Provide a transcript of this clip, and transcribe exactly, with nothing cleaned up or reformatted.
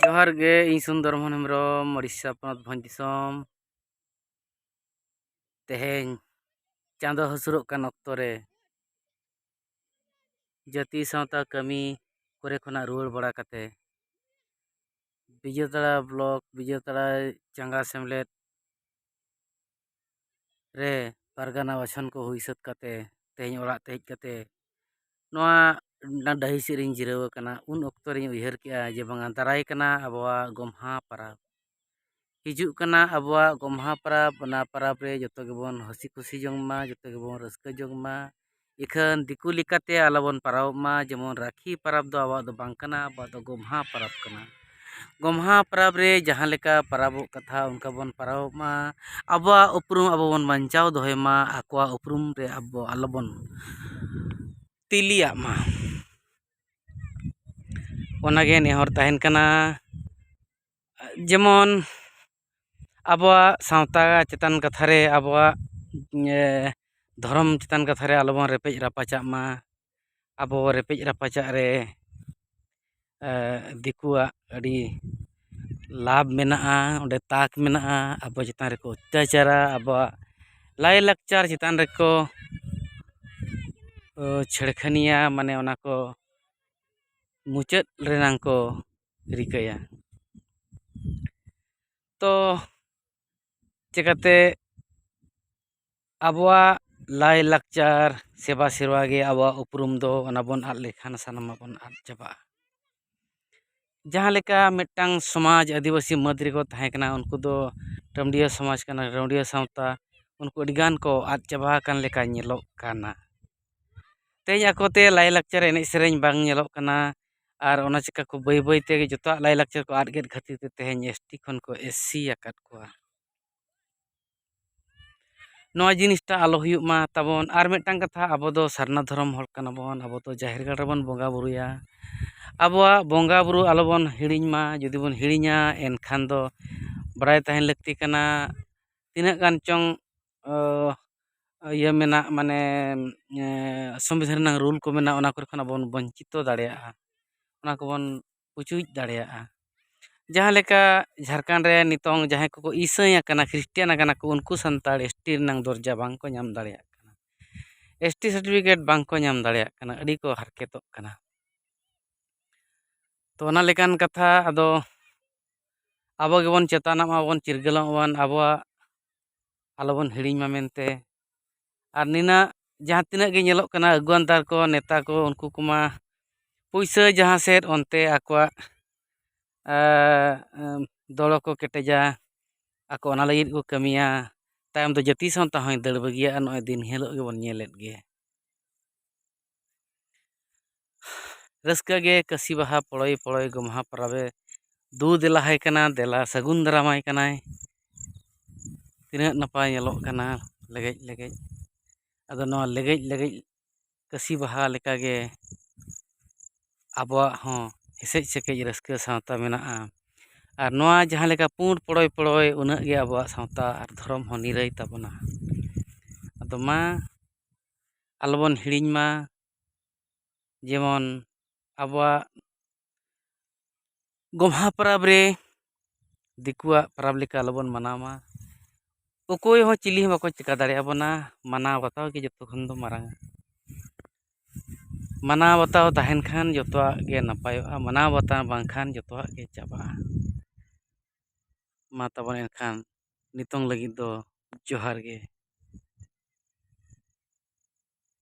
ᱡᱚᱦᱟᱨ ᱜᱮ, ᱤᱧ ᱥᱩᱱᱫᱚᱨ ᱢᱳᱦᱚᱱ ᱦᱮᱢᱵᱨᱚᱢ, ᱳᱰᱤᱥᱟ ᱯᱚᱱᱚᱛ ᱵᱷᱚᱸᱡᱽ ᱫᱤᱥᱚᱢ᱾ ᱛᱮᱦᱮᱧ ᱪᱟᱸᱫᱚ ᱦᱟᱹᱥᱩᱨᱚᱜ ᱠᱟᱱ ᱚᱠᱛᱚ ᱨᱮ ᱡᱟᱹᱛᱤ ᱥᱟᱶᱛᱟ ᱠᱟᱹᱢᱤ ᱠᱚᱨᱮ ᱠᱷᱚᱱᱟᱜ ᱨᱩᱣᱟᱹᱲ ᱵᱟᱲᱟ ᱠᱟᱛᱮ ᱵᱤᱡᱮᱛᱟᱲᱟ ᱵᱞᱚᱠ, ᱵᱤᱡᱮᱛᱟᱲᱟ ᱪᱟᱸᱜᱟ ᱥᱮᱢᱞᱮᱫ ᱨᱮ ᱯᱟᱨᱜᱟᱱᱟ ᱵᱟᱪᱷᱚᱱ ᱠᱚ ᱦᱩᱭ ᱥᱟᱹᱛ ᱠᱟᱛᱮ ᱛᱮᱦᱮᱧ ᱚᱲᱟᱜ ᱛᱮ ᱦᱮᱡ ᱠᱟᱛᱮ ᱱᱚᱣᱟ ᱰᱟᱹᱦᱤ ᱥᱮᱫ ᱨᱤᱧ ᱡᱤᱨᱟᱹᱣ ᱟᱠᱟᱱᱟ᱾ ᱩᱱ ᱚᱠᱛᱚ ᱨᱤᱧ ᱩᱭᱦᱟᱹᱨ ᱠᱮᱜᱼᱟ ᱡᱮ ᱵᱟᱝᱟ, ᱫᱟᱨᱟᱭ ᱠᱟᱱᱟ ᱟᱵᱚᱣᱟᱜ ᱜᱚᱢᱦᱟ ᱯᱟᱨᱟᱵᱽ, ᱦᱤᱡᱩᱜ ᱠᱟᱱᱟ ᱟᱵᱚᱣᱟᱜ ᱜᱚᱢᱦᱟ ᱯᱟᱨᱟᱵᱽ᱾ ᱚᱱᱟ ᱯᱟᱨᱟᱵᱽ ᱨᱮ ᱡᱚᱛᱚ ᱜᱮᱵᱚᱱ ᱦᱟᱹᱥᱤ ᱠᱷᱩᱥᱤ ᱡᱚᱝ ᱢᱟ, ᱡᱚᱛᱚ ᱜᱮᱵᱚᱱ ᱨᱟᱹᱥᱠᱟᱹ ᱡᱚᱝ ᱢᱟ᱾ ᱤᱠᱷᱟᱹᱱ ᱫᱤᱠᱩ ᱞᱮᱠᱟᱛᱮ ᱟᱞᱚᱵᱚᱱ ᱯᱟᱨᱟᱵᱚᱜ ᱢᱟ᱾ ᱡᱮᱢᱚᱱ ᱨᱟᱹᱠᱷᱤ ᱯᱟᱨᱟᱵᱽ ᱫᱚ ᱟᱵᱚᱣᱟᱜ ᱫᱚ ᱵᱟᱝ ᱠᱟᱱᱟ, ᱟᱵᱚᱣᱟᱜ ᱫᱚ ᱜᱚᱢᱦᱟ ᱯᱟᱨᱟᱵᱽ ᱠᱟᱱᱟ᱾ ᱜᱚᱢᱦᱟ ᱯᱟᱨᱟᱵᱽ ᱨᱮ ᱡᱟᱦᱟᱸ ᱞᱮᱠᱟ ᱯᱟᱨᱟᱵᱚᱜ ᱠᱟᱛᱷᱟ, ᱚᱱᱠᱟ ᱵᱚᱱ ᱯᱟᱨᱟᱵᱚᱜ ᱢᱟ᱾ ᱟᱵᱚᱣᱟᱜ ᱩᱯᱨᱩᱢ ᱟᱵᱚ ᱵᱚᱱ ᱵᱟᱧᱪᱟᱣ ᱫᱚᱦᱚᱭ ᱢᱟ, ᱟᱠᱚᱣᱟᱜ ᱩᱯᱨᱩᱢ ᱨᱮ ᱟᱵᱚ ᱟᱞᱚᱵᱚᱱ ᱛᱤᱞᱤᱭᱟᱜ ᱢᱟ᱾ ᱚᱱᱟᱜᱮ ᱱᱮᱦᱚᱨ ᱛᱟᱦᱮᱱ ᱠᱟᱱᱟ᱾ ᱡᱮᱢᱚᱱ ᱟᱵᱚᱣᱟᱜ ᱥᱟᱶᱛᱟ ᱪᱮᱛᱟᱱ ᱠᱟᱛᱷᱟ ᱨᱮ, ᱟᱵᱚᱣᱟᱜ, ᱮ, ᱫᱷᱚᱨᱚᱢ ᱪᱮᱛᱟᱱ ᱠᱟᱛᱷᱟ ᱨᱮ ᱟᱞᱚᱵᱚᱱ ᱨᱮᱯᱮᱡ ᱨᱟᱯᱟᱪᱟᱜ ᱢᱟ᱾ ᱟᱵᱚ ᱨᱮᱯᱮᱡ ᱨᱟᱯᱟᱪᱟᱜ ᱨᱮ, ᱮ, ᱫᱤᱠᱩᱣᱟᱜ ᱟᱹᱰᱤ ᱞᱟᱵᱷ ᱢᱮᱱᱟᱜᱼᱟ, ᱚᱸᱰᱮ ᱛᱟᱠ ᱢᱮᱱᱟᱜᱼᱟ, ᱟᱵᱚ ᱪᱮᱛᱟᱱ ᱨᱮᱠᱚ ᱚᱛᱛᱟᱪᱟᱨᱟ, ᱟᱵᱚᱣᱟᱜ ᱞᱟᱭᱼᱞᱟᱠᱪᱟᱨ ᱪᱮᱛᱟᱱ ᱨᱮᱠᱚ, ᱚ, ᱪᱷᱟᱹᱲᱠᱷᱟᱹᱱᱤᱭᱟ, ᱢᱟᱱᱮ ᱚᱱᱟ ᱠᱚ ᱢᱩᱪᱟᱹᱫ ᱨᱮᱱᱟᱝ ᱠᱚ ᱨᱤᱠᱟᱹᱭᱟ᱾ ᱛᱚ ᱪᱤᱠᱟᱹᱛᱮ ᱟᱵᱚᱣᱟᱜ ᱞᱟᱭᱼᱞᱟᱠᱪᱟᱨ, ᱥᱮᱵᱟ ᱥᱮᱨᱣᱟ ᱜᱮ ᱟᱵᱚᱣᱟᱜ ᱩᱯᱨᱩᱢ ᱫᱚ, ᱚᱱᱟ ᱵᱚᱱ ᱟᱫ ᱞᱮᱠᱷᱟᱱ ᱥᱟᱱᱟᱢᱟᱜ ᱵᱚᱱ ᱟᱫ ᱪᱟᱵᱟᱜᱼᱟ᱾ ᱡᱟᱦᱟᱸ ᱞᱮᱠᱟ ᱢᱤᱫᱴᱟᱝ ᱥᱚᱢᱟᱡᱽ ᱟᱹᱫᱤᱵᱟᱹᱥᱤ ᱢᱟᱹᱫᱽ ᱨᱮᱠᱚ ᱛᱟᱦᱮᱸ ᱠᱟᱱᱟ, ᱩᱱᱠᱩ ᱫᱚ ᱴᱟᱹᱢᱰᱤᱭᱟᱹ ᱥᱚᱢᱟᱡᱽ ᱠᱟᱱᱟ, ᱴᱟᱹᱢᱰᱤᱭᱟᱹ ᱥᱟᱶᱛᱟ, ᱩᱱᱠᱩ ᱟᱹᱰᱤᱜᱟᱱ ᱠᱚ ᱟᱫ ᱪᱟᱵᱟ ᱟᱠᱟᱱ ᱞᱮᱠᱟ ᱧᱮᱞᱚᱜ ᱠᱟᱱᱟ᱾ ᱛᱮᱦᱮᱧ ᱟᱠᱚᱛᱮ ᱞᱟᱭᱼᱞᱟᱠᱪᱟᱨ ᱮᱱᱮᱡ ᱥᱮᱨᱮᱧ ᱵᱟᱝ ᱧᱮᱞᱚᱜ ᱠᱟᱱᱟ, ᱟᱨ ᱚᱱᱟ ᱪᱤᱠᱟ ᱠᱚ ᱵᱟᱹᱭ ᱵᱟᱹᱭ ᱛᱮ ᱡᱚᱛᱚᱣᱟᱜ ᱞᱟᱭᱼᱞᱟᱠᱪᱟᱨ ᱠᱚ ᱟᱫ ᱠᱮᱫ ᱠᱷᱟᱹᱛᱤᱨ ᱛᱮ ᱛᱮᱦᱮᱧ ᱮᱥ ᱴᱤ ᱠᱷᱚᱱ ᱠᱚ ᱮᱥ ᱥᱤ ᱟᱠᱟᱫ ᱠᱚᱣᱟ᱾ ᱱᱚᱣᱟ ᱡᱤᱱᱤᱥᱴᱟ ᱟᱞᱚ ᱦᱩᱭᱩᱜ ᱢᱟ ᱛᱟᱵᱚᱱ᱾ ᱟᱨ ᱢᱤᱫᱴᱟᱝ ᱠᱟᱛᱷᱟ, ᱟᱵᱚ ᱫᱚ ᱥᱟᱨᱱᱟ ᱫᱷᱚᱨᱚᱢ ᱦᱚᱲ ᱠᱟᱱᱟ ᱵᱚᱱ, ᱟᱵᱚ ᱫᱚ ᱡᱟᱦᱮᱨ ᱜᱟᱲ ᱨᱮᱵᱚᱱ ᱵᱚᱸᱜᱟ ᱵᱩᱨᱩᱭᱟ᱾ ᱟᱵᱚᱣᱟᱜ ᱵᱚᱸᱜᱟ ᱵᱩᱨᱩ ᱟᱞᱚᱵᱚᱱ ᱦᱤᱲᱤᱧ ᱢᱟ᱾ ᱡᱩᱫᱤ ᱵᱚᱱ ᱦᱤᱲᱤᱧᱟ, ᱮᱱᱠᱷᱟᱱ ᱫᱚ ᱵᱟᱲᱟᱭ ᱛᱟᱦᱮᱱ ᱞᱟᱹᱠᱛᱤ ᱠᱟᱱᱟ, ᱛᱤᱱᱟᱹᱜ ᱜᱟᱱ ᱪᱚᱝ, ᱚ, ᱤᱭᱟᱹ ᱢᱮᱱᱟᱜ, ᱢᱟᱱᱮ, ᱮ, ᱥᱚᱝᱵᱤᱫᱷᱟᱱ ᱨᱮᱱᱟᱜ ᱨᱩᱞ ᱠᱚ ᱢᱮᱱᱟᱜ, ᱚᱱᱟ ᱠᱚᱨᱮ ᱠᱷᱚᱱ ᱟᱵᱚ ᱵᱚᱱ ᱵᱚᱧᱪᱤᱛᱚ ᱫᱟᱲᱮᱭᱟᱜᱼᱟ, ᱚᱱᱟ ᱠᱚᱵᱚᱱ ᱯᱩᱪᱩᱡ ᱫᱟᱲᱮᱭᱟᱜᱼᱟ᱾ ᱡᱟᱦᱟᱸ ᱞᱮᱠᱟ ᱡᱷᱟᱲᱠᱷᱚᱸᱰ ᱨᱮ ᱱᱤᱛᱚᱝ ᱡᱟᱦᱟᱸᱭ ᱠᱚᱠᱚ ᱤᱥᱟᱹᱭ ᱟᱠᱟᱱᱟ, ᱠᱷᱨᱤᱥᱴᱤᱭᱟᱱ ᱟᱠᱟᱱᱟ ᱠᱚ, ᱩᱱᱠᱩ ᱥᱟᱱᱛᱟᱲ ᱮᱥ ᱴᱤ ᱨᱮᱱᱟᱜ ᱫᱚᱨᱡᱟ ᱵᱟᱝ ᱠᱚ ᱧᱟᱢ ᱫᱟᱲᱮᱭᱟᱜ ᱠᱟᱱᱟ, ᱮᱥ ᱴᱤ ᱥᱟᱨᱴᱤᱯᱷᱤᱠᱮᱴ ᱵᱟᱝ ᱠᱚ ᱧᱟᱢ ᱫᱟᱲᱮᱭᱟᱜ ᱠᱟᱱᱟ, ᱟᱹᱰᱤ ᱠᱚ ᱦᱟᱨᱠᱮᱛᱚᱜ ᱠᱟᱱᱟ᱾ ᱛᱚ, ᱚᱱᱟ ᱞᱮᱠᱟᱱ ᱠᱟᱛᱷᱟ, ᱟᱫᱚ ᱟᱵᱚ ᱜᱮᱵᱚᱱ ᱪᱮᱛᱟᱱᱚᱜ ᱢᱟᱵᱚᱱ, ᱪᱤᱨᱜᱟᱹᱞᱚᱜ ᱢᱟᱵᱚᱱ, ᱟᱵᱚᱣᱟᱜ ᱟᱞᱚᱵᱚᱱ ᱦᱤᱲᱤᱧ ᱢᱟ ᱢᱮᱱᱛᱮ᱾ ᱟᱨ ᱱᱤᱱᱟᱹᱜ ᱡᱟᱦᱟᱸ ᱛᱤᱱᱟᱹᱜ ᱜᱮ ᱧᱮᱞᱚᱜ ᱠᱟᱱᱟ, ᱟᱹᱜᱩᱣᱟᱱᱫᱟᱨ ᱠᱚ, ᱱᱮᱛᱟ ᱠᱚ, ᱩᱱᱠᱩ ᱠᱚᱢᱟ ᱯᱩᱭᱥᱟᱹ ᱡᱟᱦᱟᱸ ᱥᱮᱫ ᱚᱱᱛᱮ ᱟᱠᱚᱣᱟᱜ, ᱮᱸ, ᱮᱸ, ᱫᱚᱲᱚ ᱠᱚ ᱠᱮᱴᱮᱡᱟ, ᱟᱠᱚ ᱚᱱᱟ ᱞᱟᱹᱜᱤᱫ ᱠᱚ ᱠᱟᱹᱢᱤᱭᱟ᱾ ᱛᱟᱭᱚᱢ ᱫᱚ ᱡᱟᱹᱛᱤ ᱥᱟᱶᱛᱟ ᱦᱚᱸᱭ ᱫᱟᱹᱲ ᱵᱟᱹᱜᱤᱭᱟ, ᱟᱨ ᱱᱚᱜᱼᱚᱭ ᱫᱤᱱ ᱦᱤᱞᱳᱜ ᱜᱮᱵᱚᱱ ᱧᱮᱞᱮᱫ ᱜᱮ᱾ ᱨᱟᱹᱥᱠᱟᱹ ᱜᱮ ᱠᱟᱹᱥᱤ ᱵᱟᱦᱟ ᱯᱚᱲᱚᱭ ᱯᱚᱲᱚᱭ ᱜᱚᱢᱦᱟ ᱯᱚᱨᱚᱵᱮ ᱫᱩ ᱫᱮᱞᱟ ᱦᱟᱭ ᱠᱟᱱᱟ, ᱫᱮᱞᱟ ᱥᱟᱹᱜᱩᱱ ᱫᱟᱨᱟᱢᱟᱭ ᱠᱟᱱᱟᱭ᱾ ᱛᱤᱱᱟᱹᱜ ᱱᱟᱯᱟᱭ ᱧᱮᱞᱚᱜ ᱠᱟᱱᱟ ᱞᱮᱜᱮᱡ ᱞᱮᱜᱮᱡ᱾ ᱟᱫᱚ ᱱᱚᱣᱟ ᱞᱮᱜᱮᱡ ᱞᱮᱜᱮᱡ ᱠᱟᱹᱥᱤ ᱵᱟᱦᱟ ᱞᱮᱠᱟᱜᱮ ᱟᱵᱚᱣᱟᱜ ᱦᱚᱸ ᱦᱮᱥᱮᱡ ᱥᱮᱠᱮᱡ ᱨᱟᱹᱥᱠᱟᱹ ᱥᱟᱶᱛᱟ ᱢᱮᱱᱟᱜᱼᱟ᱾ ᱟᱨ ᱱᱚᱣᱟ ᱡᱟᱦᱟᱸ ᱞᱮᱠᱟ ᱯᱩᱸᱰ ᱯᱚᱲᱚᱭ ᱯᱚᱲᱚᱭ, ᱩᱱᱟᱹᱜ ᱜᱮ ᱟᱵᱚᱣᱟᱜ ᱥᱟᱶᱛᱟ ᱟᱨ ᱫᱷᱚᱨᱚᱢ ᱦᱚᱸ ᱱᱤᱨᱟᱹᱭ ᱛᱟᱵᱚᱱᱟ᱾ ᱟᱫᱚ ᱢᱟ ᱟᱞᱚᱵᱚᱱ ᱦᱤᱲᱤᱧ ᱢᱟ, ᱡᱮᱢᱚᱱ ᱟᱵᱚᱣᱟᱜ ᱜᱚᱢᱦᱟ ᱯᱚᱨᱚᱵᱽ ᱨᱮ ᱫᱤᱠᱩᱣᱟᱜ ᱯᱚᱨᱚᱵᱽ ᱞᱮᱠᱟ ᱟᱞᱚᱵᱚᱱ ᱢᱟᱱᱟᱣ ᱢᱟ᱾ ᱚᱠᱚᱭ ᱦᱚᱸ ᱪᱤᱞᱤ ᱦᱚᱸ ᱵᱟᱠᱚ ᱪᱮᱠᱟ ᱫᱟᱲᱮᱭᱟᱵᱚᱱᱟ᱾ ᱢᱟᱱᱟᱣ ᱵᱟᱛᱟᱣ ᱜᱮ ᱡᱚᱛᱚ ᱠᱷᱚᱱ ᱫᱚ ᱢᱟᱨᱟᱝᱟ᱾ ᱢᱟᱱᱟᱣ ᱵᱟᱛᱟᱣ ᱛᱟᱦᱮᱱ ᱠᱷᱟᱱ ᱡᱚᱛᱚᱣᱟᱜ ᱜᱮ ᱱᱟᱯᱟᱭᱚᱜᱼᱟ, ᱢᱟᱱᱟᱣ ᱵᱟᱛᱟᱣ ᱵᱟᱝᱠᱷᱟᱱ ᱡᱚᱛᱚᱣᱟᱜ ᱜᱮ ᱪᱟᱵᱟᱜᱼᱟ᱾ ᱢᱟ ᱛᱟᱵᱚᱱ ᱮᱱᱠᱷᱟᱱ ᱱᱤᱛᱚᱝ ᱞᱟᱹᱜᱤᱫ ᱫᱚ ᱡᱚᱦᱟᱨ ᱜᱮ᱾